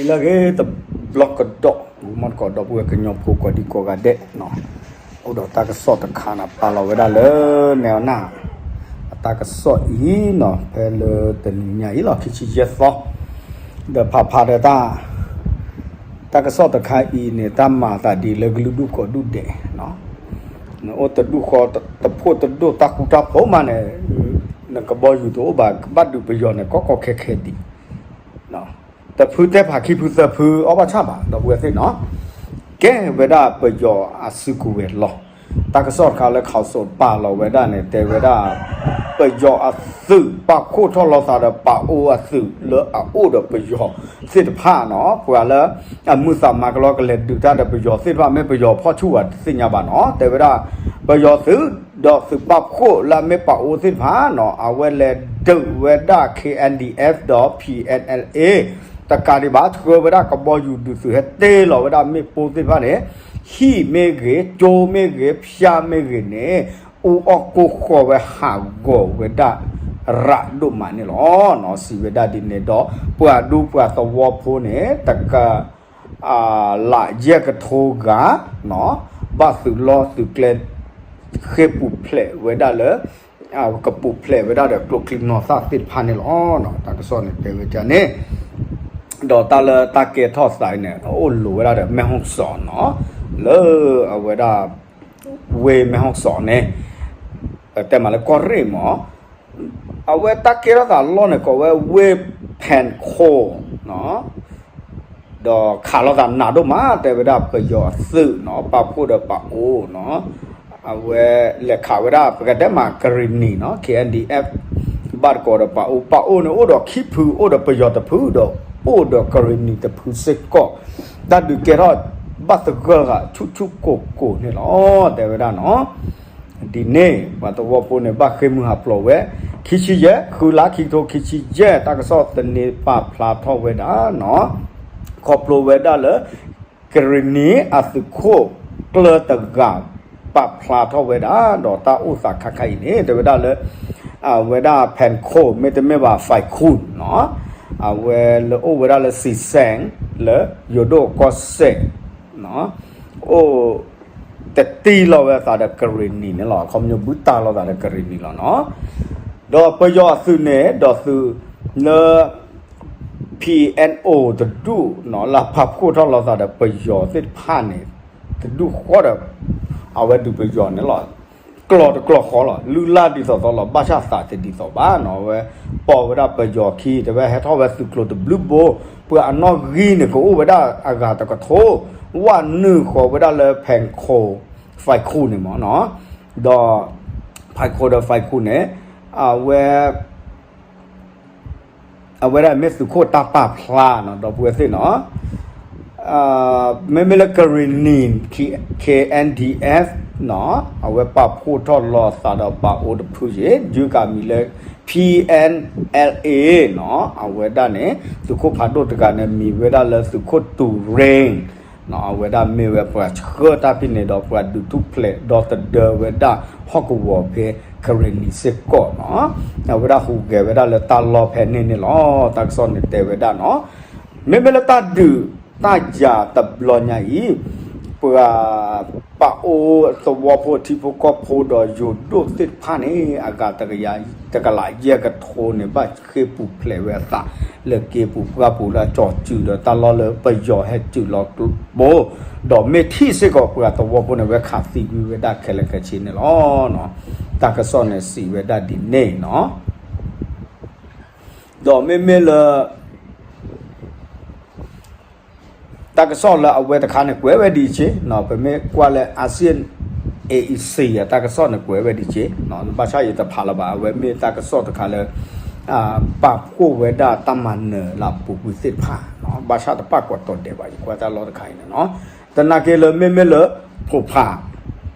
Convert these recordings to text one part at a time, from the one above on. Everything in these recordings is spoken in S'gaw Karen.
လၢအဂ့ၤတဘျီကဒီး မုၢ်မီၢ်တကိးဒီပုၢ်ဝဲၢ်ကညီဖိကိးဒံကိးဂၤဒဲး, အိၣ်ဒီးတၢ်ကစီၣ်တခါန့ၣ် ပာ်လီၤဝဲဒၣ်လၢ နဲအီနၢ် အတၢ်ကစီၣ်အံၤန့ၣ် ဖဲလၢတနံၤညါအံၤလီၤ ခံဆံယဲၢ်သီ, ဒီးဖးဖးဒီးတၢ် တၢ်ကစီၣ်တခါအံၤန့ၣ် တၢ်မၤအသးဒ်လၢကလုာ်ဒူၣ်ကိးဒူၣ်ဒဲး, နအိၣ်တဒူၣ်ဃီတဖိးတဒိၣ်တၢ်ဃူတၢ်ဖိးမးန့ၣ် နကဘီယူၤတအိၣ်ဘၣ် ကဘၣ်ဒုးပယီၤန့ၣ် ကီကီခဲခဲဒံး, တဖုတဲဖးခံဖုသၢဖုအီၣ်ဘၣ်ဆၣ်ဘၣ် ဒီပုၢ်ဝဲၢ်သ့ၣ်န့ၣ်, ကဲဝဲဒၣ်ပယီၤအစုကဝဲၤလီၤ. တၢ်ကစီၣ်တခါလၢ Khaosod ပာ်လီၤဝဲဒၣ်န့ၣ် တဲဝဲဒၣ် ပယီၤအသုးပာ်ဖှိၣ်ထီၣ်လီၤသးဒီးပၣ်အိအသုးလၢအအိၣ်ဒီးပယီၤသ့ၣ်တဖၣ်န့ၣ်, ပှၤလၢအမုာ်သးမၤကလီကလဲၤဒုးတၢ်ဒီးပယီၤသ့ၣ်တဖၣ် မ့ၢ်ပယီၤဖီၣ်ဆူၣ်ဝဲတသ့ၣ်ညါဘၣ်န့ၣ်, တဲဝဲဒၣ် ပယီၤသုး ဒီးသုးပာ်ဖှိၣ်လၢအမ့ၢ်ပၣ်အိသ့ၣ်တဖၣ်န့ၣ် အဝဲလဲၤဒုးဝဲဒၣ် K N D F ဒီး P N L A တကးဒံးဘၣ် ဆှၢဝဲဒၣ်ကဘီယူၤဒုးသုး ဟဲတ့ၢ်လီၤဝဲဒၣ်မ့ၣ်ပိၢ်သ့ၣ်တဖၣ်န့ၣ်, ဟံၣ်မ့ၢ်ဂ့ၤ ကၠိမ့ၢ်ဂ့ၤ ဖၠၣ်မ့ၢ်ဂ့ၤန့ၣ် အူအီၣ်ကိၢ်ဃီၤဝဲဟးဂီၤဝဲဒၣ် ရးဒိၣ်မးန့ၣ်လီၤ. စံးဝဲဒၣ်ဒ်န့ၣ်ဒီး ပှၤဒူပှၤသဝီဖိန့ၣ် တက လးယဲၢ်ကထိဂၤ ဘၣ်သုးလီၢ်သုးကျဲ ဃ့ပူၤဖျဲးဝဲဒၣ်လၢ ကပူၤဖျဲးဝဲဒၣ်ဒီးကျိချံနီၤသၣ်သ့ၣ်တဖၣ်န့ၣ်လီၤ. တၢ်ကစီၣ်န့ၣ်တဲဝဲဒ်န့ၣ်, ဒီးတၢ်လၢတၢ်ကဲထီၣ်သးအံၤန့ၣ် အိၣ်လိၤဝဲဒၣ်ဒီး မဲၣ်ဟီၣ်စီၤန့ၣ်, လၢအဝဲဒၣ် ဝ့ၢ်မဲၣ်ဟီၣ်စီၤန့ၣ် တဲမးလၢကီၢ်ရ့ၣ်မး အဝဲတၢ်ကဲထီၣ်သးလီၢ်န့ၣ် ကိးဝဲဝ့ၢ်ဖဲၣ်ခိၣ်, ဒီးခးလိာ်သးနးဒိၣ်မး တဲဝဲဒၣ်ပယီၤအသုးန့ၣ် ပာ်ဖှိၣ်ဒီးပၣ်အိန့ၣ်, အဝဲလဲၤခးဝဲဒၣ် ပကတဲမးကရ့ၣ်နံၤန့ၣ် K N D F ဘၣ်တကိးဒီးပၣ်အိ, ပၣ်အိန့ၣ် အိၣ်ဒီးခံဖု အိၣ်ဒီးပယီၤတဖု ဒီးအိၣ်ဒီးကရ့ၣ်နံၤတဖုစ့ၢ်ကီး, တၢ်ဒုးကဲထီၣ်ဘၣ်သဂၢၢ်ဂၤဆူၣ်ဆူၣ်ကိၢ်ကိၢ်န့ၣ်လီၤ တဲဝဲဒၣ်န့ၣ်. ဒ်န့ၣ် ပှၤသဝီဖိန့ၣ် ဘၣ်ဃ့ၢ်မှံဟးဖျိးဝဲ ခံဆံယဲၢ် ဃုလါ ခံကထိခံဆံယဲၢ် တၢ်ကစီၣ်သန့ပာ်ဖျါထီၣ်ဝဲဒၣ်န့ၣ်, ခီဖျိဝဲဒၣ်လၢ ကရ့ၣ်နံၤအသုးခိၣ်ကျၢၢ်တဂၤ ပာ်ဖျါထီၣ်ဝဲဒၣ်ဒီးတၢ်အိၣ်သးခါခါအံၤန့ၣ် တဲဝဲဒၣ်လၢ အဝဲဒၣ်ဖဲၣ်ခိၣ် မ့တမ့ၢ်ဘၣ် ဖဲၣ်ခိၣ်န့ၣ်, အဝဲလၢအိၣ်ဝဲဒၣ်လၢစံးစဲး လၢယိၤဒိၣ်ကီၢ်စဲၣ် အိၣ်တတံၢ်လီၤဝဲအသးဒီးကရ့ၣ်နံၤန့ၣ်လီၤ. ခီပညီဘုတၢ်လီၤသးဒီးကရ့ၣ်နံၤလီၤန့ၣ်, ဒီးပယီၤအသုးန့ၣ် ဒီးသုးလၢ P N O တဒူၣ်န့ၣ် လၢပာ်ဖှိၣ်ထီၣ်လီၤသးဒီးပယီၤသ့ၣ်တဖၣ်န့ၣ် တဒူၣ်ဃီဒီး အဝဲဒုးပယီၤန့ၣ်လီၤ. ကျီတကျီဃီလီၤ, လုၢ်လၢ်ဒ်သိးသိးလီၤ, ဘၣ်ဆၣ်သးတဒ်သိးဘၣ်န့ၣ်, အဝဲပိာ်ဝဲဒၣ်ပယီၤခံ တဲဝဲဟဲထီၣ်ဝဲသုးကျိၤတဘျုးဘိ, ပှၤအနီၣ်ဂံၢ်န့ၣ် ကအိၣ်ဝဲဒၣ်အဂၤတကထိ, ဝဲနုာ်ဃီၤဝဲဒၣ်လၢဖဲၣ်ခိၣ် ဖဲၣ်ခိၣ်န့ၣ်မး, ဒီးဖဲၣ်ခိၣ်ဒီးဖဲၣ်ခိၣ်န့ၣ် အဝဲ အဝဲဒၣ်မ့ၢ်သုးခိၣ်တၢ်ပာ်ဖျါန့ၣ် ဒီပုၢ်ဝဲၢ်သ့ၣ်န့ၣ်, မ့မ့ၢ်လၢကရ့ၣ်နံၤ K N D F န့ၣ် အဝဲပာ်ဖှိၣ်ထီၣ်လီၤသးဒီးပၣ်အိတဖုယ့ၣ် ဒုးကးမံၤလၢ P N L A န့ၣ် အဝဲဒၣ်န့ၣ် သုးခိၣ်ဖးဒိၣ်တဂၤန့ၣ် မံၤဝဲဒၣ်လၢသုးခိၣ်တူၢ်ရ့ၣ် အဝဲဒၣ်မ့ၢ်ဝဲပှၤဆှၢတၢ်ဖဲန့ၣ်ဒီး ပှၤဒုးထူၣ်ဖျဲးဒီသဒၢဝဲဒၣ်ဟီၣ်ကဝီၤဖဲကရ့ၣ်နံၤစ့ၢ်ကီးန့ၣ်, အဝဲဒၣ်ဟူးဂဲၤဝဲဒၣ်လၢတၢ်လီၢ်ဖဲန့ၣ်န့ၣ်လီၤ. တၢ်ကစီၣ်န့ၣ်တဲဝဲဒၣ်န့ၣ်, မ့မ့ၢ်လၢတၢ်ဒုးတၢ်ယၤတဘျီညါအံၤ ပှၤပၣ်အိသဝီဖိထံဖိကီၢ်ဖိဒီးယိၤဒိၣ်သ့ၣ်တဖၣ်န့ၣ် အဂၤတကယၤ တကလးယဲၢ်ကထိန့ၣ် ဘၣ်ဃ့ၢ်ပူၤဖျဲးဝဲအသး လၢက့ၤပူၤပှၢ်ပူၤလၢအကၠီၤစုၤဒီးတၢ်လီၢ်လၢပယီၤဟဲစုၤလီၤကျိဘိ, ဒီးမ့ၢ်ထံၣ်စ့ၢ်ကီးပှၤသဝီဖိန့ၣ် ဝဲခးသံကွံာ်ဝဲဒၣ်ခဲလၢာ်ခဲဆ့န့ၣ်လီၤ. တၢ်ကစီၣ်န့ၣ်စံးဝဲဒၣ်ဒ်န့ၣ်န့ၣ်, ဒီးမ့မ့ၢ်လၢ တၢ်ကစီၣ်လၢအဝဲတခါန့ၣ် ကွဲးဝဲဒ်အံၤ, ပမ့ၢ်ကွၢ်လၢ Asian A E C အတၢ်ကစီၣ်န့ၣ် ကွဲးဝဲဒ်အံၤ, ဘၣ်ဆၣ်ယတဖးလၢၤဘၣ်, အဝဲမ့ၢ်တၢ်ကစီၣ်တခါလၢ ပာ်ဖှိၣ်ဝဲဒၣ်တၢ်မၤနၢၤလၢအပူၤကွံာ်သ့ၣ်တဖၣ်, ဘၣ်ဆၣ်တပာ်ကွၢ်တီၤဒဲးဘၣ် ယကွၢ်တၢ်လီၢ်တခါအံၤန့ၣ်, သနာ်က့လၢမ့မ့ၢ်လၢ ဖိးဖး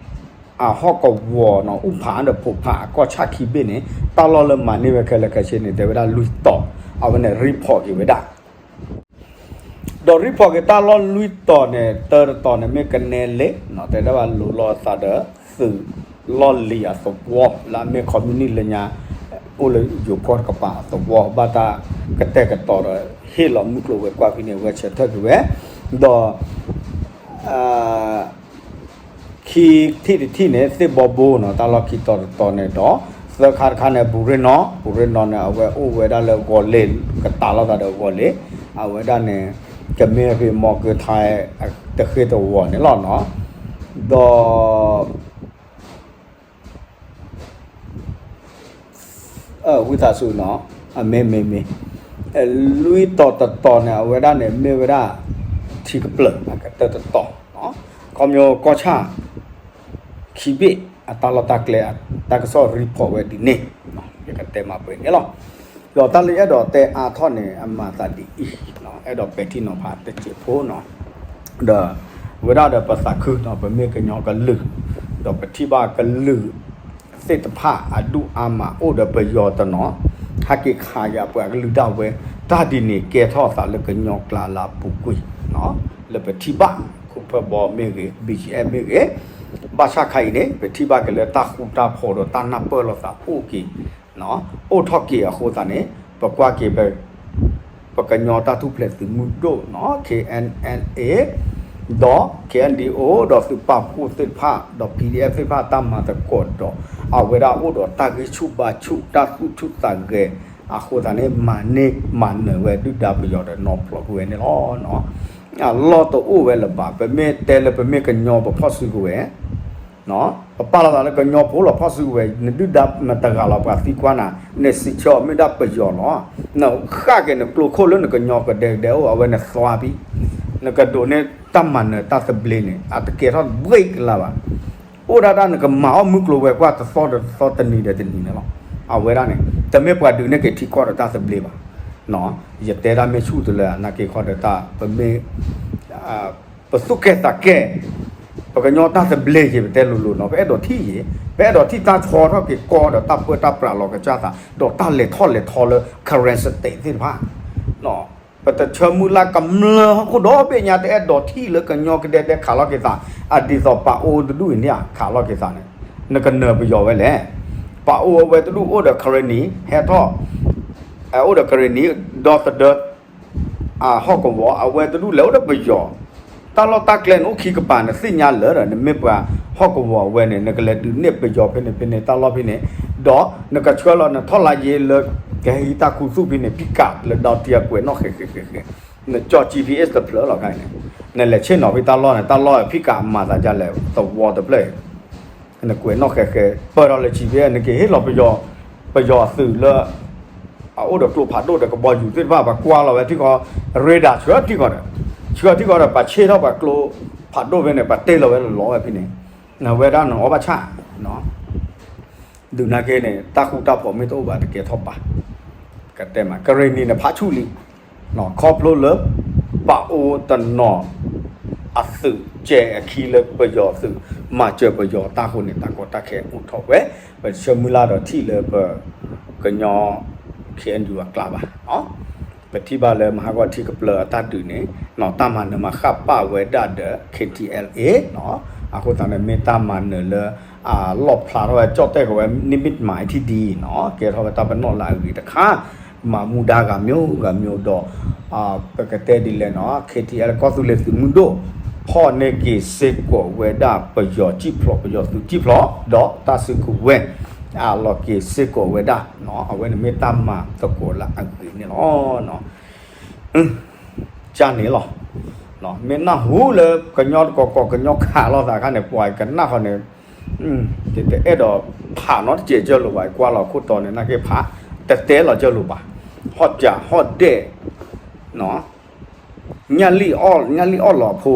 အဟီၣ်ကဝီၤန့ၣ် အူဖးဒီးဖိးဖးအကီၢ်ဆၣ်ခံဘ့ၣ်န့ၣ် တၢ်လီၢ်လၢမၤန့ၢ်ဝဲခဲလၢာ်ခဲဆ့န့ၣ် တဲဝဲဒၣ်လွံၢ်တီၤ, အဝဲန့ၣ် report က့ၤဝဲဒၣ် ဒီး report က့ၤတၢ်လီၢ်လွံၢ်တီၤန့ၣ် တၢတတီၤန့ၣ်မ့ၢ်ကနဲလ့, တဲဒၣ်ဘၣ်လိၤလိာ်အသးဒီးသုးလီၢ်လံၤအသဝီ လၢအမ့ၢ် communist လၢညါ အိၣ်လၢယိၤကီၢ်တကပၤအသဝီ ဘၣ်တၢ်ကတဲာ်ကတီၤဒီး ဟ့ၣ်လီၤမုၢ်ကျိၤဝဲၤကွာ်ဖဲန့ၣ် အဝဲဆၢထၢၣ်က့ၤဝဲ, ဒီး ခံထံၣ်တထံၣ်န့ၣ် သ့ၣ်ဘီဘိနီၤ တၢ်လီၢ်ခံတီၤတတီၤန့ၣ်ဒီး သၢခါတခါန့ၣ် ဘူးရ့ၣ်နီၣ် ဘူးရ့ၣ်နီၣ်န့ၣ် အဝဲအိၣ်ဝဲဒၣ်လၢဂီၤလ့ၤ ကတးလိာ်သးဒီးဂီၤလ့ၤ အဝဲဒၣ်န့ၣ် ကမ့ၢ်ဖဲမီၢ်ကၢထါ တဃ့တဝီၤန့ၣ်လီၤနီၤ, ဒီး ဝံသးစူၤနီၤ, မ့ၢ်မ့ၢ်မ့ၢ်, လွံၢ်တီၤတတီၤန့ၣ် အဝဲဒၣ်န့ၣ် မ့ၢ်ဝဲဒၣ် ထံကပျၢၤ အကတၢၢ်တတီၤ, ခီဖျိကီၢ်ဆၣ် ခံဘ့ၣ် အတၢ်လီၢ်တၢ်ကျဲ တၢ်ကစီၣ် report ဝဲဒ်န့ၣ်, ယကတဲမးပှဲၤန့ၣ်လီၤ. ဒီးတၢ်လၢအဲၣ်ဒိးတဲအါထီၣ်န့ၣ် အမၤသးဒ်အံၤ, အဲၣ်ဒိးပဲာ်ထံနီၤဖးတစဲးဖိနီၤ, ဒီး ဝဲဒၣ်ဒီးပသးခုနီၤ ပမ့ၢ်ကညီကလုာ်, ဒီးပထံၣ်ဘၣ်ကလုာ် သ့ၣ်တဖၣ်အဒူၣ်အါမးအိၣ်ဒီးပယီၤတနီၤ, ဟဲက့ၤခးက့ၤအပှၤကလုာ်ဒၣ်ဝဲ, တၢ်ဒ်န့ၣ်ကဲထီၣ်သးလၢကညီကျါလၢအပူၤကွံာ်, လၢပထံၣ်ဘၣ် ခိၣ်ဖၢဘီမ့ၢ်ဂ့ၤ ဘံၣ်ကၠံအဲၣ်မ့ၢ်ဂ့ၤ, ဘၣ်ဆၣ်ခါအံၤန့ၣ် ပထံၣ်ဘၣ်က့ၤလၢတၢ်ဃူတၢ်ဖိးဒီးတၢ်နၢ်ပၢၢ်လိာ်သးအိၣ်က့ၤ, အိၣ်ထီၣ်က့ၤအဃိသတးန့ၣ် ပကွၢ်က့ၤ ပကညီတၢ်ထူၣ်ဖျဲးသုးမုၢ်ဒိၣ်နီၤ K N N A ဒီး K N D O ဒီးသုးပာ်ဖှိၣ်သ့ၣ်တဖၣ် ဒီး P D F သ့ၣ်တဖၣ်တၢ်မၤသကိးဒီး အဝဲဒၣ်အိၣ်ဒီးတၢ်ဂံၢ်ဆူၣ်ဘါဆူၣ် တၢ်သူၣ်ဆူၣ်သးဂဲၤအဃိသတးန့ၣ် မၤန့ၢ်မၤနၢၤဝဲဒုၣ်ဒါပယီၤဒီးနီၢ်ဖျိးကွံာ်ဝဲန့ၣ်လီၤ. အလီၢ်တအိၣ်ဝဲလၢၤဘၣ် ပမ့ၢ်တဲလၢပမ့ၢ်ကညီပဖီၣ်စုကဝဲၤ ပပာ်လီၤသးလၢကညီဖိလီၤ ဖီၣ်စုကဝဲၤ နဒုၣ်ဒါမတၤတဂၤလီၤ ပှၤသံကွၢ်နၤ နစံးဆၢအီၤမ့ၢ်ဒၣ်ပယီၤလီၤ. နဃၣ်က့ၤနကျိခိၣ်လၢနကညီကဒဲကဒဲအိၣ် အဝဲနသွါဖံ နကဒိးန့ၢ်တၢ်မၤနၢၤတၢ်သဘျ့န့ၣ် အတကဲထီၣ်ဘှ့ကလါဘၣ်. အိၣ်ဒၣ်ဒၣ်နကမၤအီၣ်မုၢ်ကျိၤဝဲၤကွာ်တသီဒီးတသီ တနံၤဒီးတနံၤန့ၣ်လီၤ. အဝဲဒၣ်န့ၣ် တမ့ၢ်ပှၤဒုးန့ၢ်က့ၤထံကီၢ်ဒီးတၢ်သဘျ့ဘၣ်. ယတဲဒၣ်မ့ၢ်ဆူၣ်တလၢ နာ်က့ခီဒီးတၢ် ပမ့ၢ် ပသူၣ်ကဲၣ်သးကဲၣ် ပကညီတၢ်သဘျ့က့ၤ ပတဲလိၤလိၤနီၤ ပအဲၣ်ဒိးထံၣ်က့ၤ ပအဲၣ်ဒိးထံၣ်တၢ်ဆီထီၣ်က့ၤကီဒီးတၢ်ပၢတၢ်ပြးလီၤကစၢ်သး ဒီးတၢ်လဲၤထီၣ်လဲၤထီလၢ Karen State သ့ၣ်တဖၣ် ပတဆၢမုၢ်လၢ်ကမျၢၢ်ဟီၣ်ခိၣ်ဒီဘ့ၣ်ညါ တအဲၣ်ဒိးထံၣ်လၢကညီကဒဲကဒဲခးလီၤက့ၤသး အဒ်သိးပအိတဒူၣ်အံၤန့ၣ် ခးလီၤက့ၤသးန့ၣ် နကနၢၤပယီၤဝဲလဲၣ်. ပအိအဝဲတဒူၣ်အိၣ်ဒီး Karenni ဟဲထီၣ် အိၣ်ဒီး Karenni ဒီသဒၢ အဟီၣ်ကဝီၤ အဝဲတဒူၣ်လဲၤအိၣ်ဒီးပယီၤ တၢ်လီၢ်တၢ်ကျဲန့ၣ်အိၣ်ခံကပၤ နသ့ၣ်ညါလၢာ်ဒီး နမ့ၢ်ပှၤဟီၣ်ကဝီၤအဝဲန့ၣ် နကလဲၤဒုးနဲၣ်ပယီၤဖဲန့ၣ်ဖဲန့ၣ် တၢ်လီၢ်ဖဲန့ၣ် ဒီးနကဆှၢလီၤနထီၣ်လါယ့လၢ ကဟဲဟံးတၢ်ခူသူၣ်ဖဲန့ၣ် ဖံးကးလၢဒီတံအကွဲးနီၣ်ဃဲးဃဲးဃဲးဃဲး နကၠီ G P S တဖျၢၣ်လီၤခါန့ၣ် နလဲၤဆ့ၣ်နီၤဖဲတၢ်လီၢ်န့ၣ် တၢ်လီၢ်ဖံးကးမၤသးဒ်လဲၣ် သဝီတဖျၢၣ် နကွဲးနီၣ်ဃဲးဃဲး ပၢၢ်ထီၣ်လၢ G P S နကဟ့ၣ်လီၤပယီၤ ပယီၤအသုးလၢ အအိၣ်ဒီးကျိဖးဒိၣ်ဒီးကဘီယူၤသ့ၣ်တဖၣ် ပှၤကွၢ်လီၤဝဲထံကီၢ် radar ဆှၢထံကီၢ်ဒီး ဆှၢထံကီၢ်ဒီး ပှၤဆ့ၣ်ထီၣ်ပှၤကျိဖးဒိၣ်ဖဲန့ၣ် ပှၤတ့ၢ်လီၤဝဲလီၤဝဲဖဲန့ၣ် နဝဲဒၣ်နအီၣ်ဘၣ်ဆၣ် ဒုးနာ်က့န့ၣ် တၢ်ဃူတၢ်ဖိးမ့ၢ်တအိၣ်ဘၣ်တကဲထီၣ်ဘၣ် ကတဲမး ကရ့ၣ်နံၤန့ၣ်ဖးဆူၣ်လံ ခီဖျိလၢ ပအိတနီၤ အသုးကဲအခံလၢပယီၤသုး မၤစၢၤပယီၤတၢ်ဃိန့ၣ် တၢ်ကီတၢ်ခဲအိၣ်ထီၣ်ဝဲ ပဆၢမုၢ်လၢ်ဒီးထံၣ်လၢပ ကညီ K N U အကျါဘၣ် ပထံၣ်ဘၣ်လၢမဟါကီၢ်ထံကပျၢၤအတၢ်ဒုးန့ၣ် တၢ်မၤနၢၤမၤဃၣ်ပာ်ဝဲဒၣ်ဒီး K T L A အဃိသတးန့ၣ် မ့ၢ်တၢ်မၤနၢၤလၢ အလီၣ်ဖျါထီၣ်ဝဲ ကၠီၣ်တဲၣ်ကဝဲ နိမိတ်မၢၢ်ထံဒ်နီၤ ကဲထီၣ်ဝဲတၢ်ပနီၣ်လၢအဂ့ၤတခါ မၤမူဒါဂၤမံၤဂၤမံၤဒီး ပကတဲဒ်လဲၣ်နီၤ K T L ကီၢ်သူလ့ၤသုးမုၢ်ဒိၣ် ဖီၣ်န့ၢ်က့ၤစ့ၢ်ကီးဝဲဒၣ်ပယီၤကံၣ်ဖျိး ပယီၤသုးကံၣ်ဖျိး ဒီးတၢ်စုကဝဲၤ အလီၤက့ၤစ့ၢ်ကီးဝဲဒၣ် အဝဲန့ၣ်မ့ၢ်တၢ်မၤသကိးလၢအဂ့ၤန့ၣ်လီၤ. ကန့ၣ်လီၤ. မ့ၢ်နၢ်ဟူလၢကညီတကီၢ်ကီၢ်ကညီခးလိာ်သးအခါန့ၣ် ပှၤကနၣ်ဃီန့ၣ် တအဲၣ်ဒိးဖးနီတစဲးကၢလိာ်ဘၣ် ကွၢ်လီၤခိၣ်တီန့ၣ် နာ်က့ဖး တတဲလီၤကၢလိာ်ဘၣ် ဟီၣ်စၢ်ဟီၣ်ဒဲး ညၣ်လံၣ်အီၣ် ညၣ်လံၣ်အီၣ်လီၤအဖိ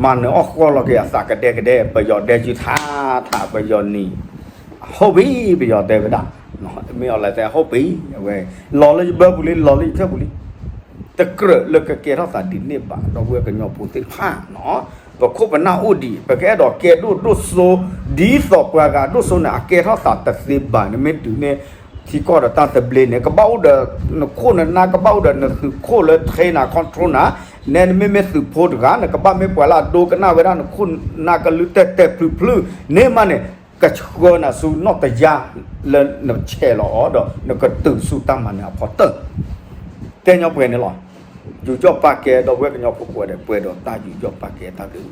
မၤနၢၤအီၣ်ဃီလီၤက့ၤအသးကဒဲကဒဲ ပယီၤဒဲယုၢ်ထါထါ ပယီၤနံၤ ဟုတ်ပြီ ပယီၤတဲဝဲဒၣ် မ့ၢ်အီၤလဲၤတဲ ဟုတ်ပြီ အဝဲ လီၤလၢယဘၢပူၤလံ လီၤလၢယထၢၣ်ပူၤလံ တကြၢးလၢကကဲထီၣ်သးဒ်န့ၣ်ဘၣ် ဒီပုၢ်ဝဲၢ်ကညီဖိသ့ၣ်တဖၣ်နီၤ ပခိၣ်ပနၢ်အိၣ်ဒံး ပကအဲၣ်ဒိးကဲဒိၣ်ဒိၣ်စိ ဒ်သိးပှၤဂၤဒိၣ်စိန့ၣ် အကဲထီၣ်သးတသ့ဘၣ် နမ့ၢ်ဒုးန့ၢ် ထံကီၢ်ဒီးတၢ်သဘျ့န့ၣ် ကဘၣ်အိၣ်ဒီးနခိၣ်နနၢ် ကဘၣ်အိၣ်ဒီးနသုးခိၣ်လၢ train နၤ control နၤ နဲနမ့မ့ၢ်သုးဖိတဂၤ နကဘၣ်မ့ၢ်ပှၤလၢအဒိကနၣ်ဝဲဒၣ်နခိၣ်နၢ်ကလုၢ်တဲာ်တဲာ်ဖျုးဖျုးန့ၣ်မးန့ၣ် ကဆှၢနၤဆူနီၣ်တယၢ်လၢနဆဲးလီၤအီၤဒီး နကတုၤဆူတၢ်မၤနၢၤအဖီတၢၢ်, တဲညီပှဲၤန့ၣ်လီၤ. ယူးယီၣ်ပာ်ကဲဒီပုၢ်ဝဲၢ်ကညီဖိကိးဂၤဒဲး ပှဲၤဒီးတၢ်ယူးယီၣ်ပာ်ကဲတၢ်ဘျုး